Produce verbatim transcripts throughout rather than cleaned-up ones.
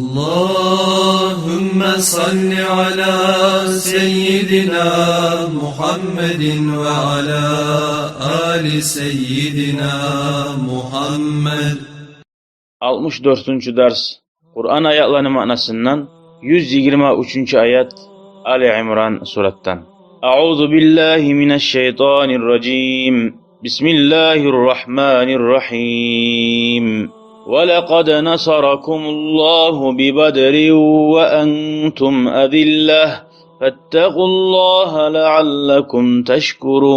اللهم صل على سيدنا محمد وعلى آل سيدنا محمد. Алтмыш дёртюнчю дарс. Къуран аятланы маънасындан. Юз йигирма уьчюнчю аят. Али Имран суратдан. أعوذ بالله من الشيطان الرجيم. بسم الله الرحمن الرحيم. ولقد نصركم الله ببدر وأنتم أذلة فاتقوا الله لعلكم تشكرون.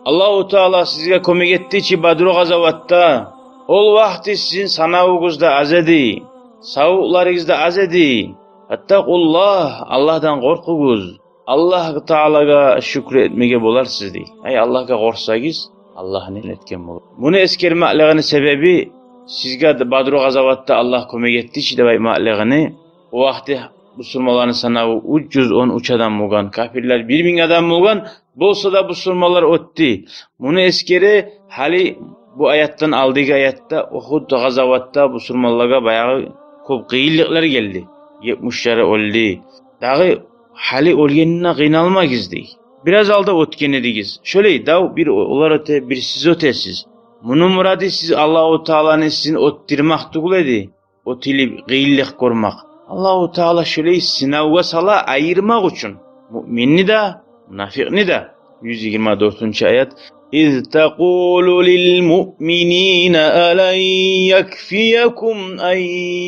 Аллагьу Таала сизге кёмек этди чи Бадру къазаватда. Ол вакъти сизин санавугъуз да аз эди, савукъларыгъыз да аз эди. Фаттакъуллагь, Аллагьдан къоркъугъуз. Аллагь Таалагъа шюкюр этмеге боларсыз дей. Ай, Аллагьгъа къоркъсагъыз, Аллагь не этген болур. Муну эсгермеклигини себеби, сизге Бадру къазаватда Аллагь кёмек этди чи деп айтмакълыгъыны, о вакъти бусурманланы санаву уьч юз он уьч адам болгъан, капирлер бир минг адам болгъан, болса да бусурманлар оьтдю. Муну эсгере, гьали бу аятдан алдагъы аятда Ухуд къазаватда бусурманлагъа баягъы кёп къыйынлыкълар гелди. Етмишлери оьлдю. Дагъы гьали оьлгенине къыйналмагъыз дей. Бираз алда оьтген эдигиз. Шолай дав бир олар оьте, бир сиз оьтесиз. Муну мурады сиз Аллагьу Тааланы сизин оьтдюрмек тюгюл эди. Оьтюлюп къыйынлыкъ гёрмек. Аллагьу Таала шолай сынавгъа сала айырмакъ учун муъминни де, мунафикъны да. Юз йигирма дёртюнчю аят. إذ تقول للمؤمنين ألن يكفيكم أن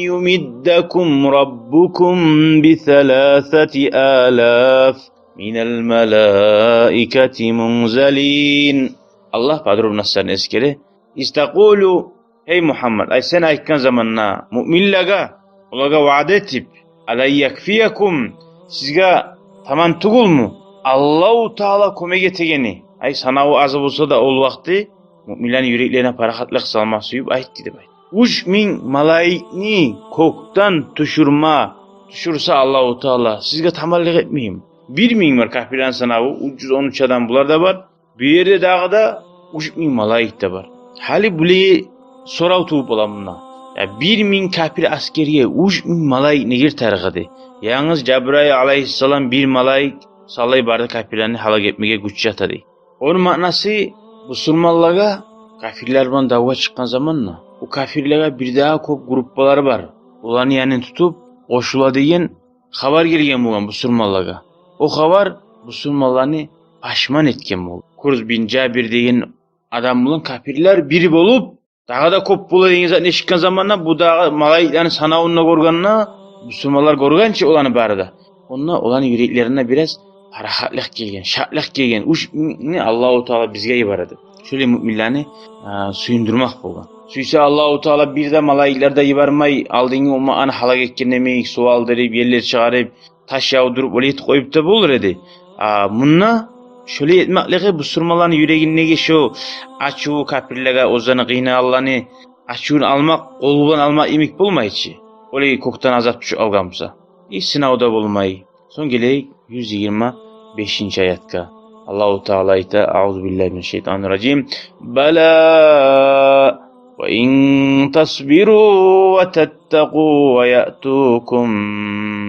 يمدكم ربكم بثلاثة آلاف من الملائكة منزلين. Аллагь подробностьларын эсгере. إذ تقول, гьей Мугьаммад, ай сен айтгъан заманда муъминлеге, олагъа ваъда этип, ألن يكفيكم, сизге таман тюгюлмю Аллагьу Таала кёмек этегени? Ай санаву аз болса да ол вакъти муъминлени юреклерине парахатлыкъ салма сююп айтды деп айт. Уьч минг малайикни кёкден тюшюрме, тюшюрсе Аллагьу Таала, сизге таманлыкъ этмейми? Бир минг бар капирлени санаву, уьч юз он уьч адам булар да бар. Бу ерде дагъы да уьч минг малайик де бар. Гьали булай сорав тувуп бола мунда. Я бир минг капир асгерге уьч минг малайик неге тарыкъ эди? Янгыз Жабрайыл алайгьиссалам бир малайик салай бары капирлени гьалак этмеге гючю жата дей. Ону маънасы, бусурманлагъа капирлер булан давгъа чыкъгъан заманда, о капирлеге бирдагъы кёп группалар бар. Оланы янын тутуп къошула деген хабар гелген болгъан бусурманлагъа. О хабар бусурманланы пашман этген болгъан. Курз бин Жабир деген адам булан капирлер бир болуп, дагъы да кёп бола деген затны эшитген заманда, бу дагъы малайиклени санавун да гёргенде, бусурманлар гёрген чи оланы бары да. Онда оланы юреклерине бираз парахатлыкъ гелген, шатлыкъ гелген. Уьч мингни Аллагьу Таала бизге йибере деп. Шолай муъминлени, а, сююндюрмек болгъан. Сюйсе Аллагьу Таала бир де малайиклер де йибермей, алдынгъы умматны гьалак этгенде йимик, сув алдырып, ерлер чыгъарып, таш явдуруп, олай этип къоюп да болур эди. А мунда шолай этмеклиги бусурманланы юрегиндеги шо ачуву, капирлеге, оьзлени къыйнагъанланы ачувун алмакъ, къол булан алмакъ йимик болмай чы. Олай кёкден азап тюшюп алгъан буса. И сынав да болмай. Сонг гелейик юз йигирма бешинчи аятгъа. Аллагьу Таала айта: أعوذ بالله من الشيطان الرجيم. بلى وإن تصبروا وتتقوا ويأتوكم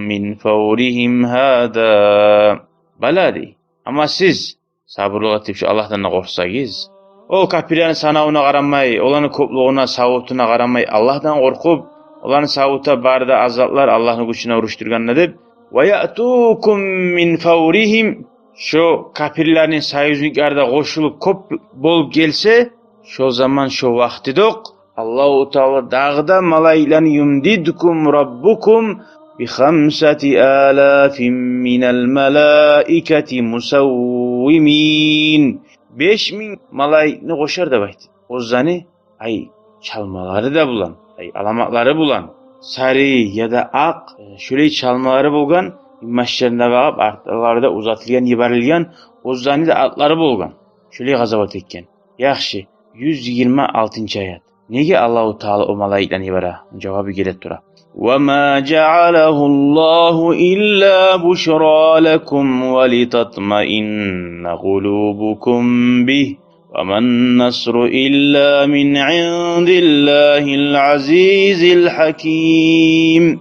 من فورهم هذا. Бала дей. Амма сиз сабурлукъ этип, шо Аллагьдан да къоркъсагъыз, о капирлени санавуна къарамай, оланы кёплюгюне, савутуна къарамай, Аллагьдан къоркъуп, оланы савута бары да аз затлар, Аллагьны гючюне урушдургъанда деп. ويأتوكم من فورهم, шо капирлени союзниклери де къошулуп кёп болуп гелсе, шо заман, шо вакътиде окъ Аллагьу Таала дагъы да малайиклени: يمددكم ربكم بخمسة آلاف من الملائكة مسومين. Беш минг малайикни къошар деп айт. Оьзлени, ай, чалмалары да булан, ай, аламатлары булан, сари яда акъ, э, шолай чалмалары болгъан, инбашларында багъып, артлары да узатылгъан, йиберилген, оьзлени де атлары болгъан. Шолай къазават этген. Яхшы, юз йигирма алтынчы аят. Неге Аллагьу Таала о малайиклени йибере? Жавабы геле тура. وما جعله الله إلا بشرى لكم ولتطمئن قلوبكم به وما النصر إلا من عند الله العزيز الحكيم.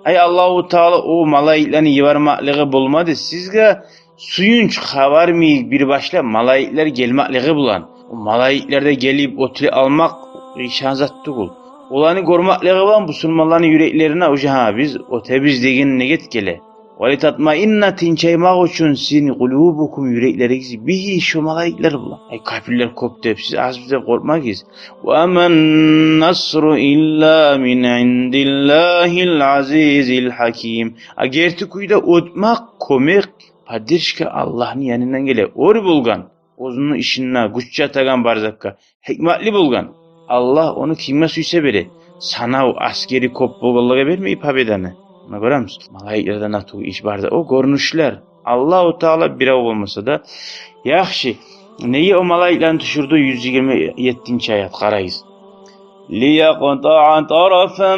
Ай, Аллагьу Таала о малайиклени йибермеклиги болмады сизге сююнч хабар йимик бир башлап малайиклер гелмеклиги булан. О малайиклер де гелип оьтюп алмакъ къыйын зат тюгюл. Оланы гёрмеклиги булан бусурманланы юреклерине уже, гьа, биз оьтебиз деген негет геле. ولتطمئن, тынчаймакъ учун сизин, قلوبكم, юреклеригиз, به, шо малайиклер булан. Ай, капирлер кёп деп, сиз азбыз деп къоркъмагъыз. وما النصر إلا من عند الله العزيز الحكيم. А герти кюйде оьтмек, кёмек, поддержка Аллагьны янындан геле. Оьр болгъан, оьзюню ишинде гюч ятагъан бар затгъа, гьикматли болгъан. Аллагь ону кимге сюйсе бере. Санав, аскери кёп болгъанлагъа бермей победаны. Муна гёремиз, малайиклерден артыкъ иш бар да, о гёрюнюшлер. Аллагьу Таала бирев болмаса да. Яхшы, неге о малайиклени тюшюрдю? Юз йигирма еттинчи аят, къарайыз. ليقطع طرفا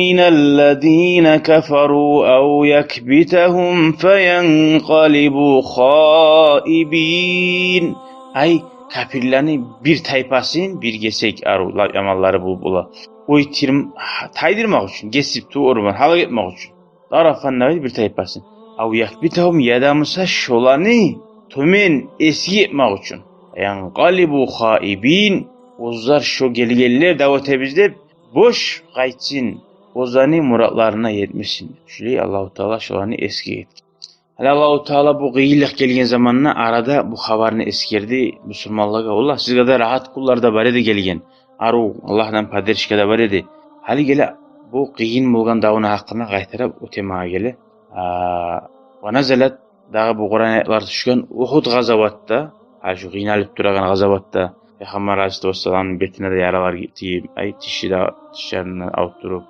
من الذين كفروا أو يكبتهم فينقلبوا خائبين. Ай, капирлени бир тайпасын, бир гесек, ару, лап яманлары бу, була. Ой тирм-, тайдырмакъ учун, гесип, тувруп, гьалак этмек учун. Тарафан, бир тайпасын. أو يكبتهم, яда буса шоланы тёмен эсги этмек учун. فينقلبوا خائبين, оьзлер, шо гелгенлер, дав этебиз деп, бош къайтсын, оьзлени муратларына етмесин. Шулай Аллагьу Таала шоланы эсги этген. Гьали Аллагьу Таала бу къыйынлыкъ гелген заманда арада бу хабарны эсгерди бусурманлагъа. Валлагь, сизге де рагьат гюнлер де бар эди гелген. Ару, Аллагьдан поддержка да бар эди. Гьали геле бу къыйын болгъан давну гьакъына къайтарып оьтмеге геле. А, ونزلت, дагъы бу Къуран аятлар тюшген Угьуд къазаватда, гьали шу къыйналып турагъан къазаватда, Пайхаммар алайгьиссалату вассаламны бетине де яралар тиеп, ай, тиши де, тишлерин де авуртдуруп.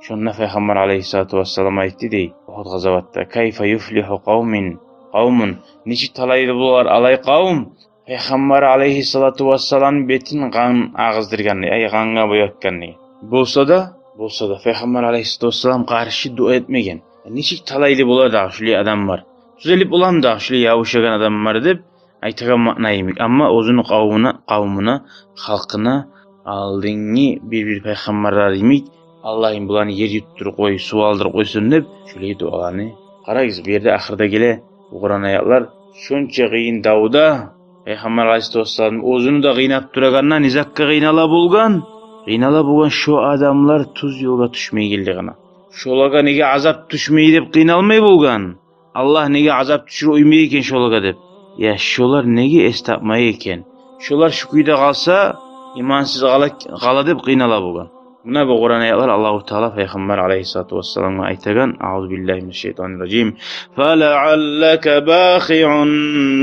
Шонда Пайхаммар алайгьиссалату вассалам айтды дей, Угьуд къазаватда: كيف يفلح قوم, قوم, нечик талайлы болар алай къавум, Пайхаммар алайгьиссалату вассаламны бетин къан агъыздыргъан, ай, къангъа боятгъан. Болса да, болса да, Пайхаммар алайгьиссалату вассалам къаршы дуа этмеген. Нечик талайлы болар дагъы шулай адамлар? Тюзелип боламы дагъы шулай ябушагъан адамлар деп айтагъан маъна йимик. Амма оьзюню къавумуна, къавумуна, халкъына алдынгы бир-бир пайхаммарлар йимик, Аллагьым, буланы ер ютдуруп къой, сув алдырып къойсун деп, шулай дуаланы. Къарагъыз, бу ерде ахырда геле бу Къуран аятлар, шонча къыйын давда Пайхаммар алайгьиссалату вассалам оьзюню де къыйнап турагъанда, не затгъа къыйнала болгъан? Къыйнала болгъан шо адамлар тюз ёлгъа тюшмейгенлигине. Шолагъа неге азап тюшмей деп къыйналмай болгъан? Аллагь неге азап тюшюрюп къоймай экен шолагъа деп. Я шолар неге эс тапмай экен? Шолар шу кюйде къалса, имансыз къала, къала деп къыйнала болгъан. Муна бу Къуран аятлар Аллагьу Таала Пайхаммар алайгьиссалату вассаламгъа айтагъан: أعوذ بالله من الشيطان الرجيم. فلعلك باخع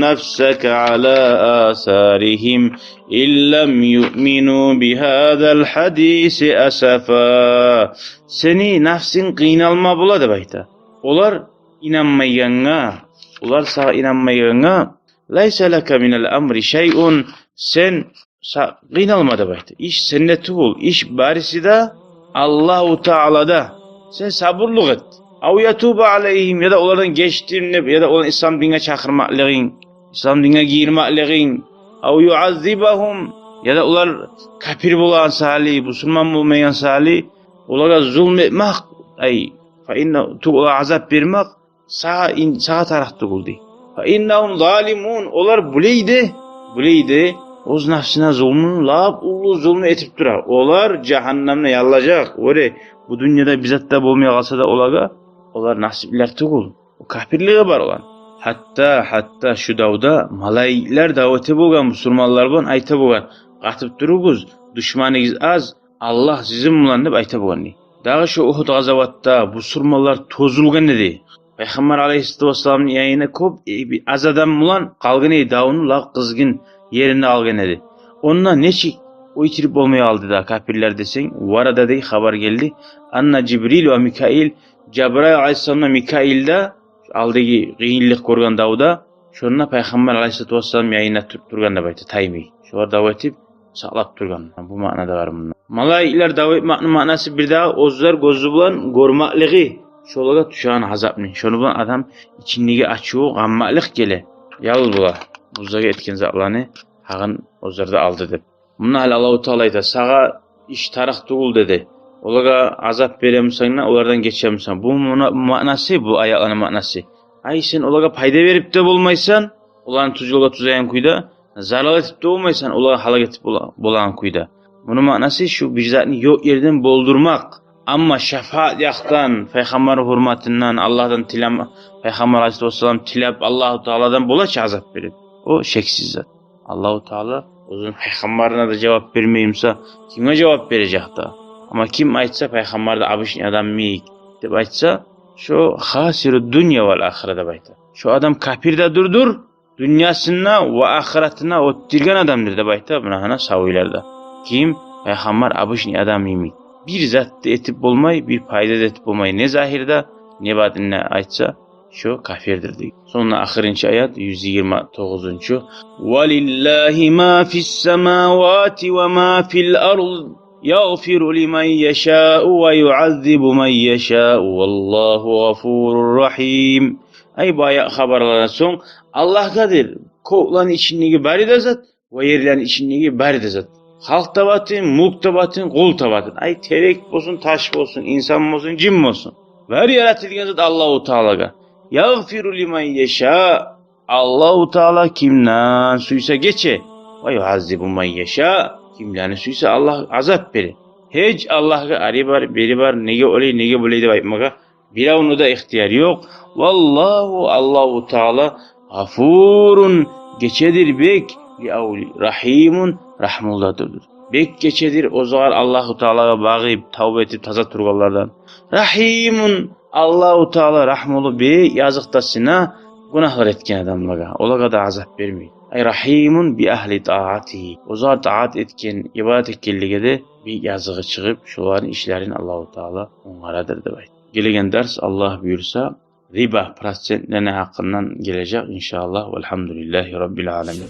نفسك على آثارهم إن لم يؤمنوا بهذا الحديث أسفا. Сени нафсынг къыйналма бола деп айта. Олар инанмайгъангъа, олар сагъа инанмайгъангъа, ليس لك من الأمر شيء, сен са-, къыйналма деп айта. Иш сенде тюгюл, иш бариси де Аллагьу Таалада. Сен сабурлукъ эт. أو يتوب عليهم, яда олардан гечдим деп, яда оланы ислам динге чакъырмакълыгъынг, ислам динге гийирмакълыгъынг. أو يعذبهم, яда олар капир болгъан саялы, бусурман болмайгъан саялы, олагъа зулму этмек, ай, فإن, тюгюл, олагъа азап бермек сагъа ин-, сагъа тарыкъ тюгюл дей. فإنهم ظالمون, олар булай да, булай да оьз нафсына зулму, лап уллу зулму этип тура. Олар жагьаннемде яллажакъ. Оьре, бу дюньяда бир зат да болмай къалса да олагъа, олар насиплер тюгюл. О капирлиги бар оланы. Гьатта, гьатта шу давда малайиклер дав эте болгъан, бусурманлар булан айта болгъан: къатып туругъуз, душманыгъыз аз, Аллагь сизин булан деп айта болгъан дей. Дагъы шо Угьуд къазаватда бусурманлар тёзюлген эди. Пайхаммар алайгьиссалату вассаламны янына кёп, э, бир аз адам булан къалгъан эди, давну лап къызгъын еринде къалгъан эди. Онда нечик оьйтюрюп болмай къалды да капирлер десенг, ورد дей, хабар гелди: أن جبريل وميكائيل, Жабрайыл алайгьиссалам да, Микаил де, шо алдагъы къыйынлыкъ гёрген давда, шонда Пайхаммар алайгьиссалату вассалам янында тур-, тургъан деп айта, таймай. Шолар дав этип, сакълап тургъан. Бу маъна да бар мунда. Малайиклер дав этмекни маънасы бир дагъы оьзлер гёзю булан гёрмеклиги шолагъа тюшеген азапны. Шону булан адам ичиндеги ачуву къанмакълыкъ геле. Ял була, оьзлеге этген затланы гьакъын оьзлер де алды деп. Мунда гьали Аллагьу Таала айта: «Сагъа иш тарыкъ тюгюл», — деди. «Олагъа азап беремисен де, олардан гечемисен?» Бу муна-, маънасы, бу аятланы маънасы: ай, сен олагъа пайда берип де болмайсан, оланы тюз ёлгъа тюзеген кюйде, зарал этип де болмайсан, олагъа гьалак этип бола-, болагъан кюйде. Муну маънасы шу: бир затны ёкъ ерден болдурмакъ. Амма шафаат якъдан, пайхаммар гьюрметинден, Аллагьдан тилем-, пайхаммар алайгьиссалату вассалам тилеп, Аллагьу Тааладан бола чы азап берип. О шексиз зат. Аллагьу Таала оьзюню пайхаммарына да жавап бермей буса, кимге жавап бережек де? Амма ким айтса, пайхаммар да обычный адам йимик деп айтса, шо хасиру дунья вал ахира деп айта. Шо адам капир де дюрдюр, дюньясын да ва ахыратын да оьтдюрген адамдыр деп айта муна гьана савийлер де. Ким пайхаммар обычный адам йимик, бир зат да этип болмай, бир пайда да этип болмай, не загьирде, не батинде айтса, шо капирдир дей. Сонг ахырынчы аят, юз йигирма тогъузунчу: «Валиллагьи ма фис самавати ва ма фил ард, ягъфиру лиман яшау ва юаззибу ман яшау, валлагьу гъафурур рагьим». Ай, баягъы хабарлардан сонг, Аллагьгъадыр кёклени ичиндеги бары да зат ва ерлени ичиндеги бары да зат. Халкъ да батын, мулк да батын, къул да батын. Ай, терек болсун, таш болсун, инсан болсун, жин болсун. Бары яратылгъан зат Аллагьу Таалагъа. «Ягъфиру лиман яша». Аллагьу Таала кимден сюйсе гече. «Ва юаззибу ман яша». Кимлени сюйсе Аллагь азап бере. Гьеч Аллагьгъа ари бар, бери бар, неге олай, неге булай деп айтмагъа биревню де ихтияр ёкъ. «Валлагьу», Аллагьу Таала, «гъафурун», гечедир бек, «ли авли-, рагьимун», рагьмулу да дюрдюр. Бек гечедир оьзюгер Аллагьу Таалагъа багъып, тавба этип таза тургъанлардан. «Рагьимун», Аллагьу Таала рагьмулу бек языкъдасына, гюнагьлар этген адамлагъа, олагъа да азап бермей. Ай, «рагьимун би агьли таатигьи». Оьзюгер таат этген, ибадат этгенлеге де бек языгъы чыгъып, шоланы ишлерин Аллагьу Таала онгарадыр деп айта. Гелеген дарс, Аллагь буюрса, риба процентлени гьакъындан гележек, иншааллагь. Валгьамдулиллагьи раббил аламин.